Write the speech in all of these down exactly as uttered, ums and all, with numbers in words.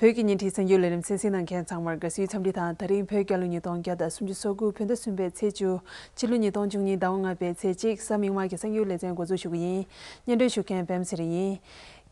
བོད་ཀྱི་ཉིན་བྲིས་གསར་འགྱུར་ལས་རིམ་གསན་གཟིགས་གནང་མཁན་ཚང་མར་དགའ་བསུའི་འཚམས་འདྲི་དང་། ད་རིང་བོད་རྒྱལ་ལོ་ཉིས་སྟོང་བརྒྱ་དང་སུམ་ཅུ་སོ་དགུ་བོད་ཟླ་གསུམ་པའི་ཚེས་བཅུ། ཕྱི་ལོ་ཉིས་སྟོང་བཅུ་གཉིས་ཟླ་བ་ལྔ་པའི་ཚེས་གཅིག་གཟའ་མིག་དམར་གྱི་གསར་འགྱུར་ལེ་ཚན་འགོ་འཛུགས་ཞུ་གི་ཡིན། སྙན་སྒྲོན་ཞུ་མཁན་པད་མ་ཚེ་རིང་ཡིན།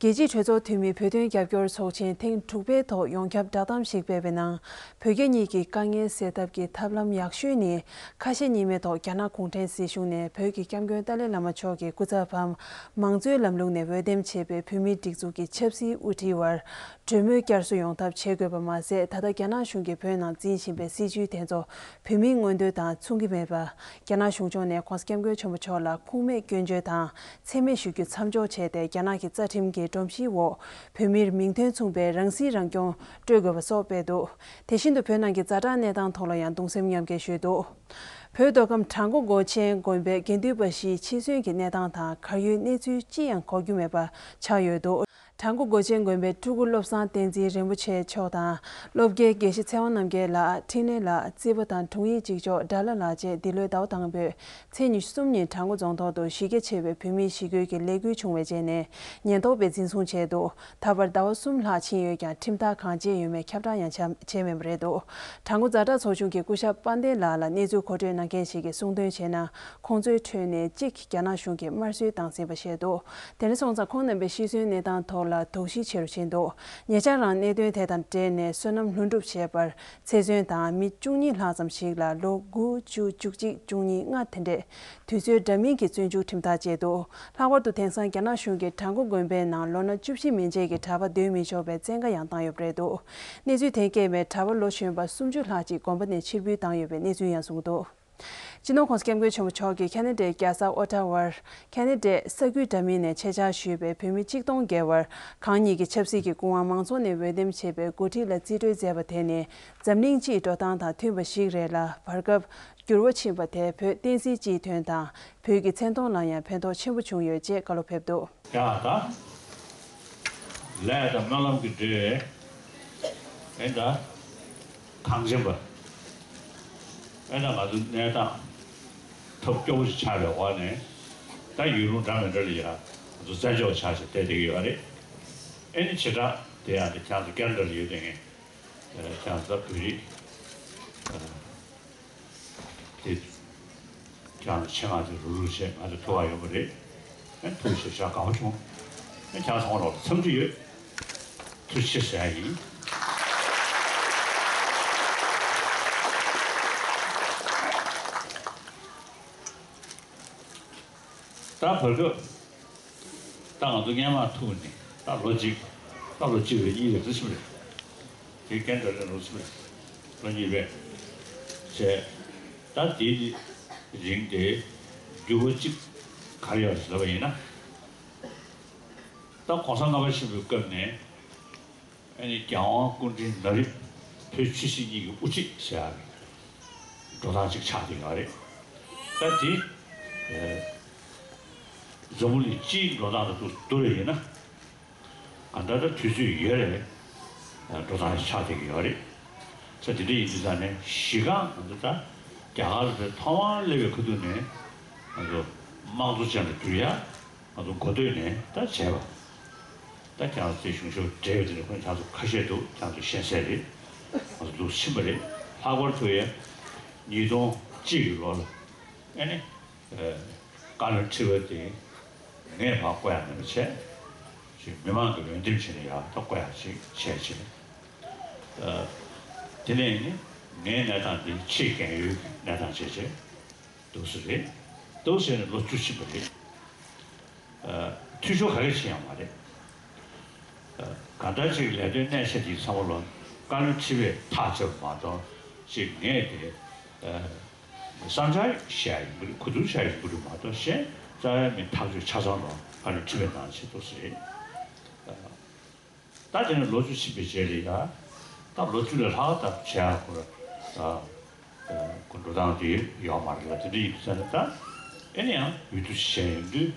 རྒྱལ་སྤྱིའི་གྲོས་ཚོགས་འཐུས་མིའི་བོད་དོན་རྒྱབ་སྐྱོར་ཚོགས་ཆེན་ཐེངས་དྲུག་པའི་ཐོག་ཡོངས་ཁྱབ་བསྒྲགས་གཏམ་ཞིག་སྤེལ་བའི་ནང་། བོད་རྒྱ་གཉིས་ཀྱི་དཀའ་ངལ་སེལ་ཐབས་ཀྱི་ཐབས་ལམ་ཡག་ཤོས་ནི། ཁ་ཞེ་གཉིས་མེད་ཐོག་རྒྱ་ནག་གུང་ཁྲན་སྲིད་གཞུང་ནས་བོད་ཀྱི་སྐྱབས་མགོན་ཏཱ་ལའི་བླ་མ་མཆོག་གི་སྐུ་ཚབ་བམ་མང་གཙོའི་ལམ་ལུགས་ནས་འོས་འདེམས་བྱས་པའི་བོད་མིའི་སྒྲིག་འཛུགས་ཀྱི་ཆབ་སྲིད་དབུ་ཁྲིད་བར་གྲོས་མོལ་བསྐྱར་གསོ་ཡོང་ཐབས་བྱེད་དགོས་པ་མ་ཟད། ད་ལྟ་རྒྱ་ནག་གཞུང་གིས་བོད་ནང་འཛིན་བཞིན་པའི་སྲིད་བྱུས་དེ་ཚོ་བོད་མིའི་མངོན་འདོད་དང་མཚུངས་ཀྱི་མེད་པ། རྒྱ་ནག་གཞུང་ཕྱོགས་ནས་༸གོང་ས་༸སྐྱབས་མགོན་ཆེན་པོ་མཆོག་ལ་ཁུངས་མེད་སྐྱོན་བརྗོད་དང་མཚན་སྨད་ཞུ་རྒྱུ་མཚམས་འཇོག་བྱས་ཏེ། རྒྱ་ནག་གི་རྩ་ཁྲིམས་ཀྱི་སྒྲོམ་གཞིའི་འོག་བོད་མིར་མིང་དོན་མཚུངས་པའི་རང་སྲིད་རང་སྐྱོང་སྤྲོད་དགོས་པ་སོགས་སྤེལ་འདུག་དེ་བཞིན་དུ་བོད་ནང་གི་ཛ་དྲག་གནས་སྟངས་ཐོག་ལ་ཡང་གདུང་སེམས་མཉམ་སྐྱེད་ཞུས་འདུག་བོད་མདོ་ཁམས་བྲག་འགོ་སྒོ་ཆེན་དགོན་པའི་དགེ་འདུན་པ་བཞིའི་འཆི་གསོན་གྱི་གནས་སྟངས་དང་གར་ཡོད་གནས་ཚུལ་ཅི་ཡང་གོ་རྒྱུ་མེད་པ་ཆགས་ཡོད་འདུག་བྲག་འགོ་སྒོ་ཆེན་དགོན་པའི་སྤྲུལ་སྐུ་བློ་བཟང་བསྟན་འཛིན་རིན་པོ་ཆེ་མཆོག་དང་། སློབ་དགེ་དགེ་བཤེས་ཚེ་དབང་རྣམ་རྒྱལ་ལགས། འཕྲིན་ལས་ལགས། རྩིས་པ་དང་དྲུང་ཡིག་གཅིག་ལྕོགས་དགྲ་ལྷ་ལགས་བཅས་འདི་ལོའི་ཟླ་བ་དང་པོའི་ཚེས་ཉི་ཤུ་གསུམ་ཉིན་བྲག་འགོ་རྫོང་ཐོག་ཏུ་གཞི་རྒྱ་ཆེ་བའི་བོད་མིའི་ཞི་རྒོལ་གྱི་ལས་འགུལ་བྱུང་བའི་རྗེས་ནས་ཉེན་རྟོག་པས་འཛིན་བཟུང་བྱས་འདུག་ད་བར་ཟླ་བ་གསུམ་ལྷག་ཕྱིན་ཡོད་ཀྱང་ཁྲིམས་ཐག་གང་བཅད་ཡོད་མེད་ཁྱབ་བསྒྲགས་ཡང་བྱ་བྱས་མེད་པ་རེད་འདུག་བྲག་འགོ་ཛ་དྲག་ཚོགས་ཆུང་གི་སྐུ་ཞབས་དཔལ་ལྡན་ལགས་ལ་གནས་ཚུལ་གོ་སྤྲོད་གནང་མཁན་ཞིག་གིས་གསུངས་དོན་བྱས་ན། ཁོང་ཚོའི་ཁྲོད་ནས་གཅིག་རྒྱ་ནག་གཞུང་གིས་དམར་གསོད་བཏང་ཟིན་པ་བཤད་འདུག་དེ་འདྲ་སོང་ཙང་ཁོང་རྣམ་པའི་ཤི་གསོན་གནས་སྟངས་ཐོག་ལ་དོགས་གཞི་ཆེ་རུ་ཕྱིན་འདུག་ཉེ་ཆར་རང་གནད་དོན་དེ་དང་འབྲེལ་ནས་བསོད་ནམས་ལྷུན་གྲུབ་ཞེས་པར་ཚེ་བཙོན་དང་མི་བཅུ་གཉིས་ལྷག་ཙམ་ཞིག་ལ་ལོ་དགུ་བཅུ་བཅུ་གཅིག་བཅུ་གཉིས་ལྔ་དེ་འདྲས་དུས་ཚོད་འདྲ་མིན་གྱི་བཙོན་འཇུག་ཁྲིམས་ཐག་བཅད་འདུག་ལྷག་པར་དུ་དེང་སང་རྒྱ་ནག་གཞུང་གིས་བྲག་འགོ་དགོན་པའི་ནང་ལོ་ན་བཅུ་བཞི་མན་ཆད་ཀྱི་གྲྭ་པ་སྡོད་མི་ཆོག་པའི་བཙན་བཀའ་ཡང་བཏང་ཡོད་པ་རེད་འདུག་གནས་ཚུལ་དེ་སྐྱེས་པའི་གྲྭ་པ་ལོ་གཞོན་པ་སུམ་ཅུ་ལྷག་ཅིག་དགོན་པ་ནས་ཕྱིར་འབུད་བཏང་ཡོད་པའི་གནས་ཚུལ་ཡང་གསུངས་འདུག་སྤྱི་ནོར་༸གོང་ས་༸སྐྱབས་མགོན་ཆེན་པོ་མཆོག་གིས་ཁ་ན་ཌའི་རྒྱལ་ས་ཨོ་ཊ་ཝར་ཁ་ན་ཌའི་ས་ཁུལ་འདྲ་མིན་ནས་ཆེད་བཅར་ཞུས་པའི་བོད་མི་གཅིག་སྟོང་བརྒལ་བར་གང་ཉིད་ཀྱི་ཆབ་སྲིད་ཀྱི་སྐུ་དབང་མང་ཚོགས་ནས་འོས་འདེམས་བྱས་པའི་འགོ་ཁྲིད་ལ་རྩིས་སྤྲོད་མཛད་པ་དེ་ནི་འཛམ་གླིང་སྤྱིའི་འགྲོ་སྟངས་དང་མཐུན་པ་ཞིག་རེད་ལ། བར་སྐབས་འགྱུར་བ་ཕྱིན་པ་དེས་བོད་བསྟན་སྲིད་སྤྱིའི་དོན་དང་བོད་ཀྱི་མཚན་མཐོང་ལ་ཡང་ཕན་ཐོགས་ཆེན་པོ་བྱུང་ཡོད་ཅེས་བཀའ་སློབ་ཕེབས་འདུག་ཡང་ད་ལས་དང་སྨོན་ལམ་གྱི་འབྲས་ཨེ་ད་གངས་ཅན་པ་ཨེ་ད་ང་ཚོ་གནས་སྟངས་ཐབས་སྐྱོ་པོ་ཞིག་ཆགས་པའི་འོག་ནས། ད་ཡུལ་ལུང་འདྲ་མི་འདྲ་ལ་ཡ་ང་ཚོ་བཙན་བྱོལ་ཆགས་ཤིག་བསྡད་བསྡད་ཀྱི་ཡོད་རེད། ཨེ་ནི་བྱེ་བྲག་དེ་ཡང་དེ་ཁྱེད་ཚོ་ཀན་ཌ་ལ་ཡོད་དེ་ངས་ཁྱེད་ཚོ་བོད་རིགས་དེ་ཁྱེད་ཚོ་ཆེད་མངགས་དེ་རུག་རུག་བྱས། ང་ཚོ་ཐུག་ག་ཡོང་གི་རེད། ཨེ་ཐུགས་རྗེ་ཆེ་ཞེ་དྲག་དགའ་པོ་བྱུང་། ཨེ་ཁྱེད་ཚོ་ལ་འཚམས་འདྲི་ཡོད། ཐུགས་རྗེ་ཆེ་ཟེར་ཡ་ཡིན། ད་བར་སྐབས་ད་ང་ཚོ་སྔས་མ་ཐུག་ནས་ད་ལོ་གཅིག་ད་ལོ་གཅིག་རེད། གཉིས་རེད། ཙི་ཆིབ་རེད། དེ་ཀན་ཌ་ལ་ལོ་གཅིག་རེད། ལོ་གཉིས་རེད་བྱས། ད་དེའི་རིང་དེ་འགྱུར་བ་གཅིག་ག་རེ་ཡོད་ཟེར་བ་ཡིན་ན། ད་གོང་ས་ལྔ་པ་ཆེན་པོའི་སྐབས་ནས་ཨ་ནི་རྒྱལ་དབང་སྐུ་ཕྲེང་ན་རིམ་བོད་ཆོས་སྲིད་གཉིས་ཀྱི་དབུ་ཁྲིད་ཟེར་ཡག་གི་འགྲོ་སྟངས་ཅིག་ཆགས་བསྡད་ཡོད་རེད། ད་དེ་ཨེ་འཛམ་བུ་གླིང་སྤྱིའི་འགྲོ་སྟངས་དང་བསྡུར་བ་ཡིན་ན། ག་འདྲ་ད་དུས་ཚོད་ཡོལ་རེད། འགྲོ་སྟངས་ཆགས་བསྡད་ཀྱི་ཡོད་རེད། ས་དེ་འདྲ་ཡིན་དུས་ཙང་ནས་གཞི་རྐང་ང་ཚོ་ད་རྒྱ་གར་ལ་ཐོག་མར་སླེབས་པའི་ཁ་ཐུག་ནས་ང་ཚོ་དམངས་གཙོ་ཅན་ལ་འགྱུར་ཡ། ང་ཚོ་འགོ་སྟོད་ནས་ད་བྱས་པ། ད་ཁྱེད་རང་ཚོའི་གཞུང་ཞབས་བགྲེས་པ་དེ་འདྲ་ཁོང་ཁྱེད་ཚོ་ཁ་ཤས་འདུག་ཁྱེད་ཚོ་ཤེས་གསལ་རེད། ང་ཚོ་འདུག་ཕྱིན་པ་རེད། ལྷག་པར་དུ་ཡ་ཉིས་སྟོང་གཅིག་གི་ལོ་ལ་ཨ་ནི་བཀའ་བློན་ཁྲི་པ་དེ་ངས་ཕར་བསྐོ་ཡ་མེད་པ་བྱས། ཅིག་མི་མང་གིས་འོས་འདེམས་བྱས་ནས་ཡར་ད་བསྐོ་ཡ་ཅིག་བྱས་བྱས། དེ་ནས་ནི་ངའི་གནས་སྟངས་དེ་ཆེས་རྒན་ཡོལ་གྱི་གནས་སྟངས་བྱས་བྱས། འདུག་སེ་རེད། འདུག་སེ་ནས་ལོ་བཅུ་ཕྱིན་པ་རེད། ཨ། འཐུས་ཤོར་ག་གེ་ཕྱིན་ཡོད་མ་རེད། ཨ། གང་ལྟར་ཅིག་ལས་དོན་གནད་ཆེ་དེ་ཚང་མ་ལ་བཀའ་བློན་ཁྲི་པས་ཐག་བཅད་པ་མ་གཏོགས། ཅིག་ངས་དེ་ཨ་བསམ་འཆར་བཤད་ཡོང་གི་རེད། གོ་བསྡུར་བྱ་ཡོང་གི་རེད་མ་གཏོགས། གཞན་རྩ་བའི་མི་ཐག་གཅོད་ཆ་ཚང་ལ་བཀའ་བློན་ཁྲི་པས་གནང་བྱས་འདུག་སེ་རེད། ཨ། ད་དེ་ནས་ལོ་བཅུ་ཕྱིན་པའི་རྗེས་ལ་ཡ། ད་ལོ་བཅུ་ལས་ལྷག་ད་བྱས་ཡ་ཁོ་ར། ཨ། ཨ། ཁོ་འགྲོ་སྟངས་དེ་ཡོད་མ་རེད་ལ། དེ་འདྲ་ཡིན་དུས་ཙང་ནས་ད་ཨེ་ནི་ཡང་འོས་བསྡུ་བྱས་ཡོང་དུས།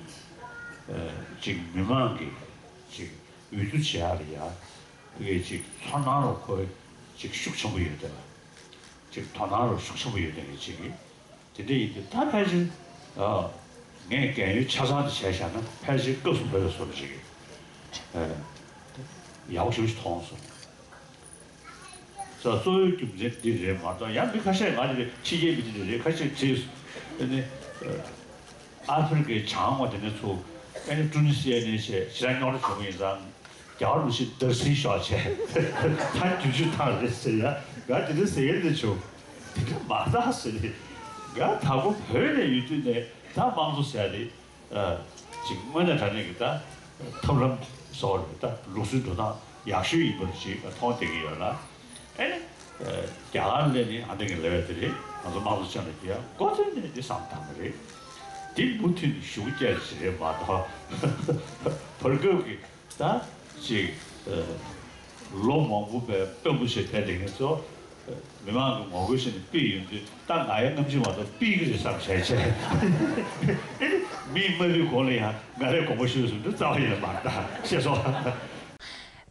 ཨ། ཅིག་མི་མང་གིས་ཅིག་འོས་བསྡུ་བྱེད་ཡ་ལ་ཡ་ཕ་གིའི་ཅིག་ཚོར་སྣང་རུ་ཁོའི་ཅིག་ཤུགས་ཆེན་པོ་ཡོད་དེ་ལ། ཅིག་དོ་སྣང་རུ་ཤུགས་ཆེན་པོ་ཡོད་དེ་ལ་ཅིག་དེ་འདྲ་ཡིན་དུས་ད་ཕལ་ཆེར། ཨ། ངས་རྒན་ཡོལ་ཆ་ཚང་དེ་བྱས་བཞག་ན་ཕལ་ཆེར་སྐབས་སུ་བབས་པའི་བཟོ་འདྲ་ཞིག་གི། ཨ། ཡག་པོ་ཞེ་པོ་ཞིག་མཐོང་སོང་། གཙོ་བོའི་རྒྱུ་མཚན་འདི་རེད་མ་གཏོགས། ཡང་མི་ཁ་ཤས། ང་དེ་ཕྱི་རྒྱལ་མི་དེ་འདྲ་རེད། ཁ་ཤས་བྲིས། ཨ་ནི་ཨ་ཕི་རི་ཀའི་བྱང་བ་དེ་ནས་ཚུར། ཨ་ནི་ཀྲུ་ནི་སི་ཡ་ནས་བྱས། ཕྱི་ལ་རྙོག་དྲ་བྱུང་བ་ཡིན་ཙང་རྒྱ་གར་ལོ་ཤས་འདར་སིལ་ཤོག་བྱས། ད་བརྒྱད་ཅུ་ཐམ་རེད་ཟེར་ཡ། ང་དེ་འདྲ་ཟེར་མཁན་དེ་བྱུང་། དེ་འདྲ་མ་རེད་ཟེར་ནས། ང་དང་པོ་བོད་ནས་ཡོད་དུས་ནས་ད་དམངས་གཙོ་ཟེར་ཡ་དེ། ཨ། ཅིག་དངོས་གནས་དྲང་གནས་ཀྱི་ད་ཐབས་ལམ་བཟོ་བ་རེད། ད་ལུགས་སྲོལ་འགྲོ་སྟངས་ཡག་ཤོས་ཡིན་པ་ཞིག་མཐོང་བསྡད་ཀྱི་ཡོད་ལ། ཨེ་ནི། ཨ། རྒྱ་གར་ལ་ནི་ཨ་འདྲ་གི་ལབ་ཡ་དེ་རེད། ང་ཚོ་དམངས་གཙོ་ཅན་ལ་རྒྱུ་ཡ་འགོ་ཐོན་ནས་འདི་བསམ་བཏང་གི་རེད། འདི་མུ་མཐུད་ནས་ཞུགས་རྒྱུ་ཞིག་རེད་མ་གཏོགས། བར་སྐབས་ཀྱི་ད་ཅིག་ཨ། ལོ་མང་པོ་བས་དཔོན་པོ་བྱས་བསྡད་མཁན་ཚོ། མི་མང་གི་ངོ་རྒོལ་བྱས་ནས་ཕུད་ཡོང་དུས། ད་ང་ཡང་རྔམ་བརྗིད་མ་གཏོགས་ཕུད་ཀྱི་རེད་བསམ་བྱས་བྱས། མིས་མ་ཕུད་གོང་ལ་ཡང་ང་རས་དགོངས་པ་ཞུས་སོང་། འདི་རྩ་བ་ཡིན་ལ་མ་རེད། ད་ཤེས་སོང་།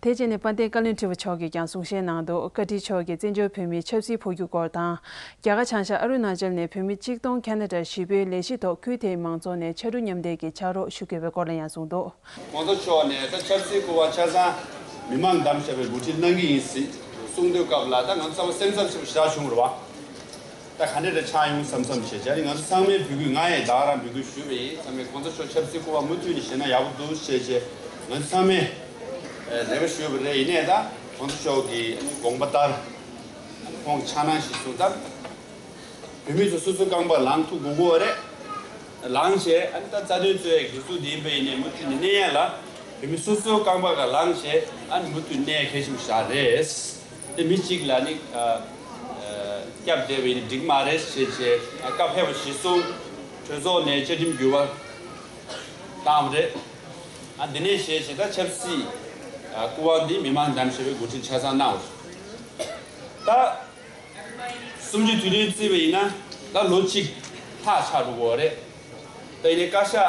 དེ་རྗེས་ནས་དཔལ་ལྡན་བཀའ་བློན་ཁྲི་པ་མཆོག་གིས་ཀྱང་གསུང་བཤད་གནང་འདུག། བཀའ་ཁྲི་མཆོག་གིས་བཙན་བྱོལ་བོད་མིའི་ཆབ་སྲིད་འཕོ་འགྱུར་སྐོར་དང་། རྒྱ་གར་བྱང་ཤར་ཨ་རུ་ན་ཅལ་ནས་བོད་མི་གཅིག་སྟོང་ཁ་ན་ཌར་གཞིས་སྤོས་ལས་གཞི་ཐོག་ཁུལ་དེའི་མང་ཚོགས་ནས་ཕྱག་རོགས་མཉམ་འདེགས་ཀྱི་ཕྱག་རོགས་ཞུ་དགོས་པའི་སྐོར་ལ་ཡང་གསུངས་འདུག། གོང་ས་མཆོག་ནས་ད་ཆབ་སྲིད་སྐུ་པར་ཆ་ཚང་མི་མང་བདམས་བཞག་པའི་འགོ་ཁྲིད་གནང་གི་ཡིན་ཟེར་གསུངས་དུས་སྐབས་ལ། ད་ང་ཚོ་ཚང་མ་སེམས་འཚབ་ཆེན་པོ་ཞེ་དྲག་བྱུང་རེད་བ། ད་ག་འདྲ་འདྲ་ཆགས་ཡོང་བསམ་བསམ་བྱས་བྱས། ཨ་ནི་ང་ཚོ་ཚང་མས་འབོད་སྐུལ། ང་ཡང་ད་ག་རང་འབོད་སྐུལ་ཞུས་པ་ཡིན། ཚང་མས་གོང་ས་མཆོག་ཆབ་སྲིད་སྐུ་པར་མུ་མཐུད་ནས་བཞེས་ན་ཡག་པོ་འདུག་ཟེར་བྱས། ང་ཚོ་ཚང་མས་རེ་བ་ཞུས་པ་རེད། ཡིན་ནའི་ད་གོང་ས་མཆོག་གི་དགོངས་པ་ལྟར། ཁོང་གིས་འཆར་སྣང་གཞིར་བཟུང་ད་བོད་མི་ཚོ་སོ་སོའི་རྐང་པར་ལངས་ཐུབ་དགོས་ཀྱི་ཡོད་རེད། ལངས་བྱས། ཨ་ནི་ད་རྩ་དོན་རྩོད་ཡའི་སྒྲིག་འཛུགས་འདི་ཡིན་པ་ཡིན་ནའི་མུ་མཐུད་ནས་གནས་ཡ་ལ། བོད་མི་སོ་སོའི་རྐང་པ་སྒང་ལངས་བྱས། ཨ་ནི་མུ་མཐུད་གནས་ཡ་གལ་ཆེན་པོ་ཞིག་རེད། དེ་མི་གཅིག་ལ་ནི་ཨ་ཨ་སྐྱབས་བསྡད་པ་ཡིན་ན་འགྲིག་མ་རེད་ཟེར་བྱས། ཨ། བཀའ་ཕེབས་པ་གཞིར་བཟུང་གྲོས་ཚོགས་ནས་བཅའ་ཁྲིམས་འགྱུར་བ་བཏང་བ་རེད། ཨ། འདི་ནས་བྱས་བྱས་ད་ཆབ་སྲིད་ཨ་སྐུ་དབང་འདི་མི་མང་བདམས་བྱས་པའི་འགོ་ཁྲིད་ཆ་ཚང་གནང་བ་རེད། ད་གསུམ་བཅུའི་དུས་དྲན་བརྩིས་པ་ཡིན་ན་ད་ལོ་གཅིག་ལྷག་ཆགས་འགྲོ་གི་ཡོད་རེད། ད་ཡིན་ནའི་བཀའ་ཤག་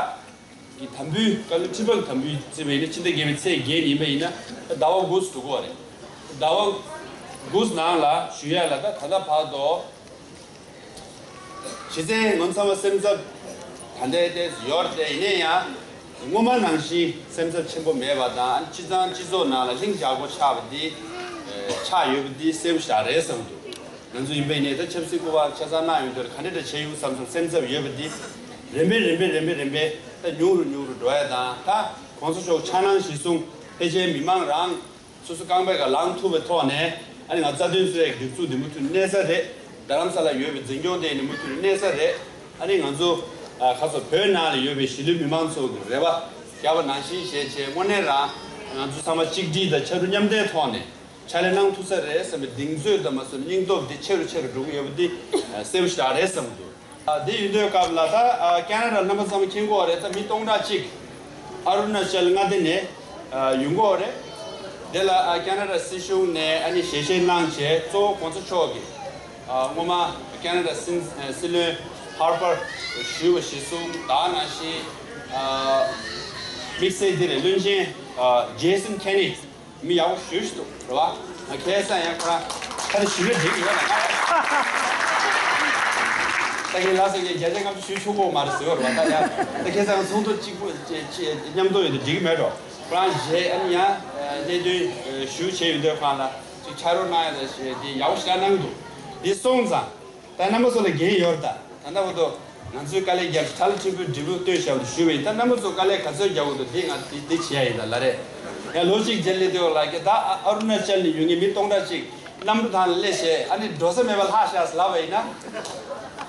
གི་དམ་འབུལ། བཀའ་བློན་ཁྲི་པ་གི་དམ་འབུལ་བརྩིས་པ་ཡིན་ན། ཕྱི་ཟླ་བརྒྱད་པའི་ཚེས་བརྒྱད་ཡིན་པ་ཡིན་ན་ཟླ་བ་དགུ་ཙམ་འགྲོ་གི་ཡོད་རེད། ཟླ་བ་དགུ་ནང་ལ་ཞུ་ཡ་ལ་ད་ད་ལྟ་བར་དུ། གཞི་རྩའི་ང་ཚོ་ཚང་མ་སེམས་འཚབ་ད་ལྟའི་ཏོག་ཙམ་ཡོད་རེད་དེ། ཡིན་ན་ཡང་སྔོན་མ་ནང་བཞིན་སེམས་འཚབ་ཆེན་པོ་མེད་པ་དང་། སྤྱི་ཚང་སྤྱི་ཚོགས་ནང་ལ་ལྷིང་འཇགས་པོ་ཆགས་པ་འདི། ཨ། ཆགས་ཡོད་པ་འདི་གསལ་པོ་ཞེ་དྲག་རེད་བསམ་འདུག། ང་ཚོ་ཡིན་པ་ཡིན་ནའི་ད་ཆབ་སྲིད་སྐུ་པར་ཆ་ཚང་གནང་ཡོང་དུས་ག་འདྲ་འདྲ་བྱས་ཡོང་བསམ་བསམ་སེམས་འཚབ་ཡོད་པ་འདི་རིམ་པས་རིམ་པས་རིམ་པས་རིམ་པས་ད་ཉུང་རུ་ཉུང་རུ་འགྲོ་ཡ་དང་། ད་གོང་ས་མཆོག་འཆར་སྣང་གཞིར་བཟུང་ཕལ་ཆེར་མི་མང་རང་སོ་སོ་རྐང་པའི་སྒང་ལངས་ཐུབ་པའི་ཐོག་ནས། ཨ་ནི་ང་རྩ་དོན་རྩོད་ཡའི་སྒྲིག་འཛུགས་འདི་མུ་མཐུད་གནས་ས་རེད། རྡ་རམ་ས་ལ་ཡོད་པའི་འཛིན་སྐྱོང་དེ་ནི་མུ་མཐུད་གནས་ས་རེད། ཨ་ནི་ང་ཚོ་ཨ་ཁ་སོ་བོད་ནང་ལ་ཡོད་པའི་གཞིས་ལུས་མི་མང་ཚོ་གི་རེ་བ་རྒྱབ་པ་ནང་བཞིན་བྱས་བྱས། དངོས་གནས་རང་ང་ཚོ་ཚང་མ་གཅིག་སྒྲིལ་དང་ཕྱར་གྲུ་མཉམ་འདེགས་ཐོག་ནས་ཕྱག་ལས་གནང་ཐུབ་ས་རེད་བསམ་པའི་གདེང་ཚོད་དང་མ་སོ་སྙིང་སྟོབས་དེ་ཆེ་རུ་ཆེ་རུ་འགྲོ་གི་ཡོད་པ་འདི་གསལ་པོ་ཞེ་དྲག་རེད་བསམ་གྱི་འདུག། ཨ། དེ་ཡིན་དུས་སྐབས་ལ་ད་ཨ་ཁེ་ན་ཌ་རྣམ་པ་ཚང་མ་མཁྱེན་གྱི་ཡོད་རེད། ད་མི་སྟོང་ཕྲག་གཅིག་ཨ་རུ་ན་ཅལ་མངའ་སྡེ་ནས་ཨ་ཡོང་གི་ཡོད་རེད། དེ་ལ་ཨ་ཁེ་ན་ཌ་སྲིད་གཞུང་ནས་ཨ་ནི་ཞལ་བཞེས་གནང་བྱས། གཙོ་བོ་གོང་ས་མཆོག་གིས་ཨ་སྔོན་མ་ཁེ་ན་ཌ་སྲིད་སྲིད་བློན་ཧར་པར་ཞུས་པ་གཞིར་བཟུང་། ད་ནང་བཞིན་ཨ་དམིགས་བསལ་འདིར་བློན་ཆེན་ཨ་ཇེ་སོན་ཁེ་ནི། མི་ཡག་པོ་ཞེ་པོ་ཞིག་འདུག་རེད་བ། ང་ཁ་སང་ཡང་ཁོ་རང་ཁ་ནས་ཞུ་ན་འགྲིག་ཡོད་ལ། ད་ངས་ལ་སོགས་ཀྱི་བརྒྱ་ཆ་ལྔ་བཅུ་ཞུ་ཆོག་གི་མ་རེད་ཟེར་བ་རེད་བ། ད་ཡང་ད་ཁ་སང་ཚོགས་འདུ་གཅིག་པུ་ཅེ་ཅེ་མཉམ་དུ་ཡོད་དུས་འགྲིག་གི་མེད་འགྲོ། ཁོ་རང་རྗེས་ཨ་ནི་ཡང་གནད་དོན་ཞུ་བྱས་ཡོད་དུས་ཁོ་རང་ལ་ཅིག་ཕྱག་རོགས་གནང་ཡ་ད་ཞེས་དེ་ཡག་པོ་ཞེ་དྲག་གནང་གི་འདུག། འདི་སོང་ཙང་། ད་རྣམ་པ་ཚོ་ལ་འགན་ཡོད་རེད། ད་ད་ལྟ་བར་དུ་ང་ཚོའི་དཀའ་ལས་བརྒྱབ་ཞིང་། ཁྲལ་ཕྲན་བུ་འབྲས་བུ་བཏོན་བཞག་པ་དེ་ཞུས་པ་ཡིན། ད་རྣམ་པ་ཚོ་དཀའ་ལས་ག་ཚོད་བརྒྱབ་འདུག། འདི་ང་འདི་འདི་བྱེད་ཡ་ཡིན་ད་ལབ་རེད། ཡང་ལོ་གཅིག་རྗེས་སླེབས་དུས་ལ་ཀྱི་ད་ཨ་ཨ་རུ་ན་ཅལ་ནས་ཡོང་མཁན་མི་སྟོང་ཕྲག་གཅིག་གནམ་གྲུ་ཐང་ལ་སླེབས་བྱས། ཨ་ནི་འགྲོ་ས་མེད་པ་ལྷག་ཤག་ཟེར་ལབ་པ་ཡིན་ན།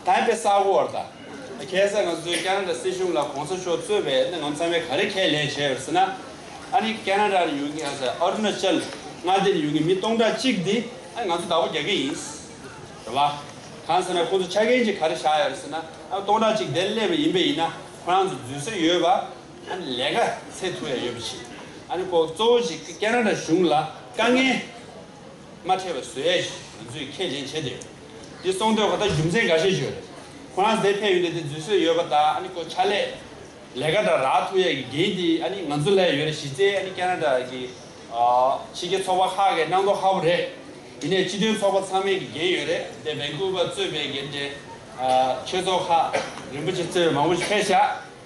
ད་དཔེ་གསར་པ་རེད་ད། ཁ་སང་ང་ཚོའི་ཁེ་ན་ཌ་སྲིད་གཞུང་ལ་གོང་ས་མཆོག་གཙོས་པའི་ང་ཚོ་ཚང་མས་ག་རེ་ཁས་ལེན་བྱས་ཡོད་ཟེར་ན། ཨ་ནི་ཁེ་ན་ཌ་ནས་ཡོང་མཁན་ཨ་ཨ་རུ་ན་ཅལ་མངའ་སྡེ་ནས་ཡོང་མཁན་མི་སྟོང་ཕྲག་གཅིག་འདི་ཨ་ནི་ང་ཚོ་བདག་པོ་རྒྱག་གི་ཡིན། རེད་བ། གང་ཟེར་ན་ཁོང་ཚོ་ཆ་རྐྱེན་ཅིག་ག་རེ་བཞག་ཡོད་རེད་ཟེར་ན། ཨ་སྟོང་ཕྲག་གཅིག་དེར་སླེབས་པ་ཡིན་པ་ཡིན་ན། ཁོ་རང་ཚོ་འཛུལ་ས་ཡོད་པ། ཨ་ནི་ལས་ཀ་འཚོལ་ཐུབ་ཡ་ཡོད་པ་ཞིག། ཨ་ནི་ཁོ་གཙོ་བོ་ཞིག་ཁེ་ན་ཌ་གཞུང་ལ་དཀའ་ངལ་མ་འཕྲད་པ་བཟོ་ཡ་ཞིག་ང་ཚོས་ཁས་ལེན་བྱས་ཏེ། འདི་སོང་དུས་ཁོ་ད་རྒྱུ་མཚན་འགའ་ཤས་ཤིག་ཡོད་རེད། ཁོ་རང་ཚོ་དེར་ཕེབས་ཡོང་དུས་དེ་འཛུལ་ས་ཡོད་པ་དང་། ཨ་ནི་ཁོ་ཕྱག་ལས་ལས་ཀ་འདྲ་རག་ཐུབ་ཡ་གི་འགན་དེ་ཨ་ནི་ང་ཚོ་ལ་ཡོད་རེད། གཞི་རྩའི་ཨ་ནི་ཁེ་ན་ཌ་གི་ཨ་ཕྱི་རྒྱལ་ཚོགས་པ་ཁག་གིས་གནང་མདོག་ཁ་པོ་རེད། ཡིན་ནའི་སྤྱི་མཐུན་ཚོགས་པ་ཚང་མའི་གི་འགན་ཡོད་རེད། དེ་ཝན་ཀུ་ཝར་གཙོས་པའི་གི་འདྲ་ཨ་ཆོས་ཚོགས་ཁག་རིན་པོ་ཆེ་གཙོས་པའི་མང་པོ་ཞིག་ཕེབས་ཤག།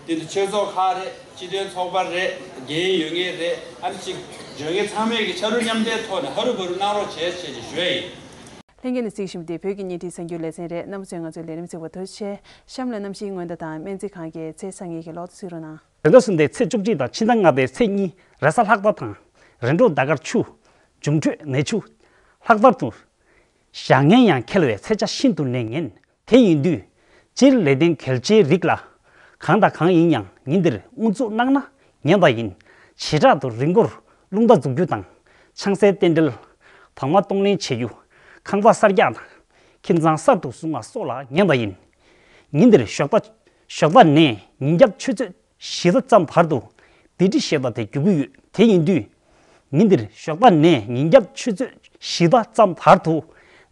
དེ་ཚོ་ཆོས་ཚོགས་ཁག་རེད། སྤྱི་མཐུན་ཚོགས་པ་རེད། འགན་ཡོད་མཁན་རེད། ཨ་ནི་ཅིག་འཇོན་མཁན་ཚང་མས་ཀྱི་ཕྱག་རོགས་མཉམ་འདེགས་ཐོག་ནས་ཧ་རུ་བ་རུ་གནང་རོགས་བྱེད་ཅེས་ཀྱི་ཞུ་ཡ་ཡིན། ལྷན་རྒྱས་ནས་གཟིགས་བཞིན་པ་འདི་བོད་ཀྱི་བརྙན་འཕྲིན་གསར་འགྱུར་ལེ་ཚན་རེད། རྣམ་པ་ཚོས་ང་ཚོའི་ལས་རིམ་གཟིགས་པར་ཐུགས་རྗེ་ཆེ། གཤམ་ལ་གནམ་གཤིས་སྔོན་བརྡ་དང་སྨན་རྩིས་ཁང་གི་ཚེས་གཉིས་ཀྱི་ལོ་ཐོ་གཟིགས་རོགས་གནང་། དོན་དག་གསུམ་དེ་ཚེས་བཅུ་གཅིག་དང་ཕྱི་ཟླ་ལྔ་པའི་ཚེས་གཉིས་རེས་གཟའ་ལྷག་པ་དང་། རེས་འགྲོགས་ཟླ་སྐར་ཆུ། འབྱུང་འཕྲོད་ནས་ཆུ། ལྷག་པར་དུ། བཞག་ངན་ཡང་འཁེལ་བའི་ཚེས་ཆ་ཤིན་ཏུ་ནས་ངན། དེ་ཡིན་དུས། སྤྱིར་ལས་དོན་གལ་ཆེའི་རིགས་ལ། གང་དང་གང་ཡིན་ཡང་ཉིན་འདིར་དབུ་འཛུགས་གནང་ན་ཉན་པ་ཡིན། བྱེ་བྲག་ཏུ་རི་མགོར་རླུང་རྟ་འཛུགས་རྒྱུ་དང་། ཆང་སའི་རྟེན་འབྲེལ། བག་མ་གཏོང་ལེན་བྱེད་རྒྱུ། ཁང་པ་གསར་རྒྱག་དང་། ཁྱིམ་ཚང་གསར་དུ་བཟུང་བ་སོགས་ལ་ཉན་པ་ཡིན། ཉིན་འདིར་ཞོགས་པ། ཞོགས་པ་ནས་ཉིན་རྒྱབ་ཆུ་ཚོད་བཞི་ཟླ་ཙམ་བར་དུ་བི་ཏི་ཞེས་པ་དེ་རྒྱུག་གི་ཡོད། དེ་ཡིན་དུས། ཉིན་འདིར་ཞོགས་པ་ནས་ཉིན་རྒྱབ་ཆུ་ཚོད་བཞི་ཟླ་ཙམ་བར་དུ་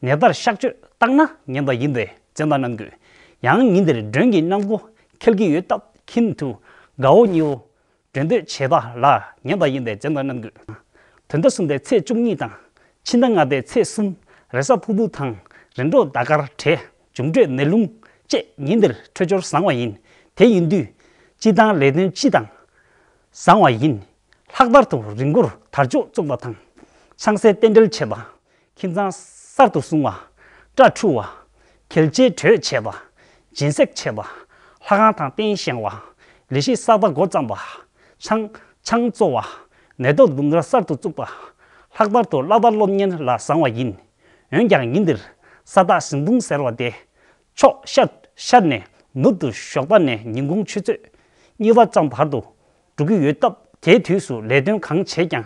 ནད་བརྟག་གཤག་བཅོས་བཏང་ན་ཉན་པ་ཡིན་པས་འཛེམ་དང་གནང་དགོས། ཡང་ཉིན་འདིར་མགྲོན་གྱི་གནམ་སྒོ་འཁེལ་གྱི་ཡོད་སྟབས་ཁྱིམ་དུ་དགའ་བོ་ཉེ་བོ་མགྲོན་འདོད་བྱེད་པ་ལ་ཉན་པ་ཡིན་པས་འཛེམ་དང་གནང་དགོས། དོན་དག་གསུམ་པའི་ཚེས་བཅུ་གཉིས་དང་ཕྱི་ཟླ་ལྔ་པའི་ཚེས་གསུམ་རེས་གཟའ་ཕུར་བུ་དང་རེས་འགྲོགས་ཟླ་སྐར་བྲལ། འབྱུང་འཕྲོད་ནས་རླུང་བཅས་ཉིན་འདིར་འཕྲོད་སྦྱོར་བཟང་བ་ཡིན། དེ་ཡིན་དུས། སྤྱི་བཏང་ལས་དོན་སྤྱི་དང་། བཟང་བ་ཡིན། ལྷག་པར་དུ་རི་མགོར་དར་ལྕོག་བཙུགས་པ་དང་། ཆང་སའི་རྟེན་འབྲེལ་བྱེད་པ། ཁྱིམ་ཚང་གསར་དུ་བཟུང་བ། སྐྲ་འཁྲུ་བ། གྱོན་ཆས་གྲོས་བྱེད་པ། སྦྱིན་སྲེག་བྱེད་པ། ལྷ་ཁང་དང་རྟེན་བཞེངས་པ། ལས་གཞི་གསར་པ་འགོ་བརྩམས་པ། ཆང་ཆང་བཙོ་བ། ནད་ཐོག་དུམ་གྲ་གསར་དུ་བཙུགས་པ། ལྷག་པར་དུ་བསླབ་པ་སློབ་གཉེར་ལ་བཟང་བ་ཡིན། འོན་ཀྱང་ཉིན་འདིར་ས་བདག་གཟིམ་དཔུང་ཟེར་བ་དེ། ཕྱོགས་ཤར་ཤར་ནས་ནུབ་ཏུ་ཞོགས་པ་ནས་ཉིན་གུང་ཆུ་ཚོད་གཉིས་པ་ཙམ་བར་དུ་འགྲོ་གི་ཡོད་སྟབས། དེའི་དུས་སུ་ལས་དོན་གང་བྱེད་ཀྱང་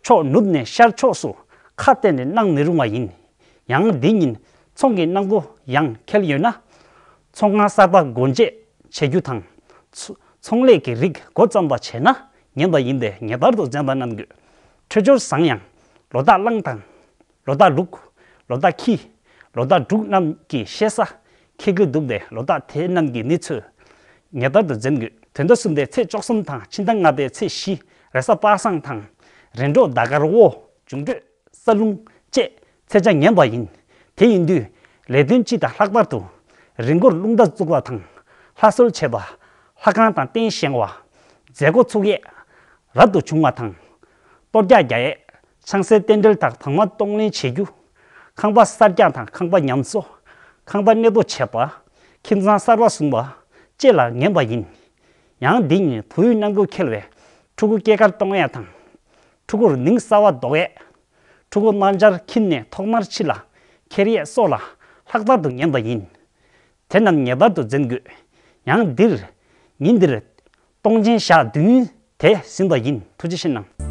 ཕྱོགས་ནུབ་ནས་ཤར་ཕྱོགས་སུ་ཁ་གཏད་ནས་གནང་མི་རུང་བ་ཡིན། ཡང་འདི་ཉིན་ཚོང་གི་གནམ་སྒོ་ཡང་འཁེལ་ཡོད་ན། ཚོང་ཁང་གསར་པ་སྒོ་འབྱེད་བྱེད་རྒྱུ་དང་། ཚོ་ཚོང་ལས་ཀྱི་རིགས་འགོ་བརྩམས་པ་བྱས་ན་ཉན་པ་ཡིན་པས་ངེས་པར་དུ་འཛེམ་པ་གནང་དགོས། འཕྲོད་སྦྱོར་བཟང་ཡང་ལོ་རྟགས་གླང་དང་། ལོ་རྟགས་ལུག་ལོ་རྟགས་ཁྱི། ལོ་རྟགས་འབྲུག་རྣམས་ཀྱི་ཤེས་ས་འཁེལ་གྱི་འདུག་པས། ལོ་རྟགས་དེ་རྣམས་ཀྱི་གནས་ཚུལ་ངེས་པར་དུ་འཛེམ་དགོས། དོན་དག་གསུམ་པའི་ཚེས་བཅུ་གསུམ་དང་ཕྱི་ཟླ་ལྔ་པའི་ཚེས་བཞི་རེས་གཟའ་པ་སངས་དང་། རེས་འགྲོགས་ཟླ་སྐར་འོ། འབྱུང་འཕྲོད་ས་རླུང་བཅས་ཚེས་ཆ་ངན་པ་ཡིན། དེ་ཡིན་དུས། ལས་དོན་སྤྱི་དང་ལྷག་པར་དུ་རི་མགོར་རླུང་རྟ་བཙུགས་པ་དང་། ལྷ་གསོལ་བྱེད་པ། ལྷ་ཁང་དང་རྟེན་བཞེངས་པ། མཛད་སྒོ་ཚུགས་ཡས་རབ་ཏུ་བྱུང་བ་དང་། གཏོར་རྒྱག་རྒྱག་ཡས། ཆང་སའི་རྟེན་འབྲེལ་དང་བག་མ་གཏོང་ལེན་བྱེད་རྒྱུ། ཁང་པ་གསར་རྒྱག་དང་ཁང་པ་ཉམས་གསོ། ཁང་པ་གནས་སྤོ་བྱེད་པ། ཁྱིམ་ཚང་གསར་པ་བཟུང་བ་བཅས་ལ་ངན་པ་ཡིན། ཡང་འདི་ཉིན་བོད་ཡུལ་གནམ་སྒོ་འཁེལ་བས་ཕྲུ་གུ་སྐྱེས་སྐར་གཏོང་ཡས་དང་། ཕྲུ་གུར་ནིང་གསར་པ་འདོགས་ཡས། ཕྲུ་གུ་དམར་འབྱར་ཁྱིམ་ནས་ཐོག་མར་ཕྱི་ལ་འཁྱེར་ཡས་སོགས་ལ་ལྷག་པར་དུ་ངན་པ་ཡིན། དེ་རྣམས་ངེས་པར་དུ་འཛེམ་དགོས། ཡང་འདིར། ཉིན་འདིར། སྟོང་ཆེན་ཞག་བདུན་དེ་ཟིན་པ་ཡིན། ཐུགས་རྗེ་ཆེ་གནང་།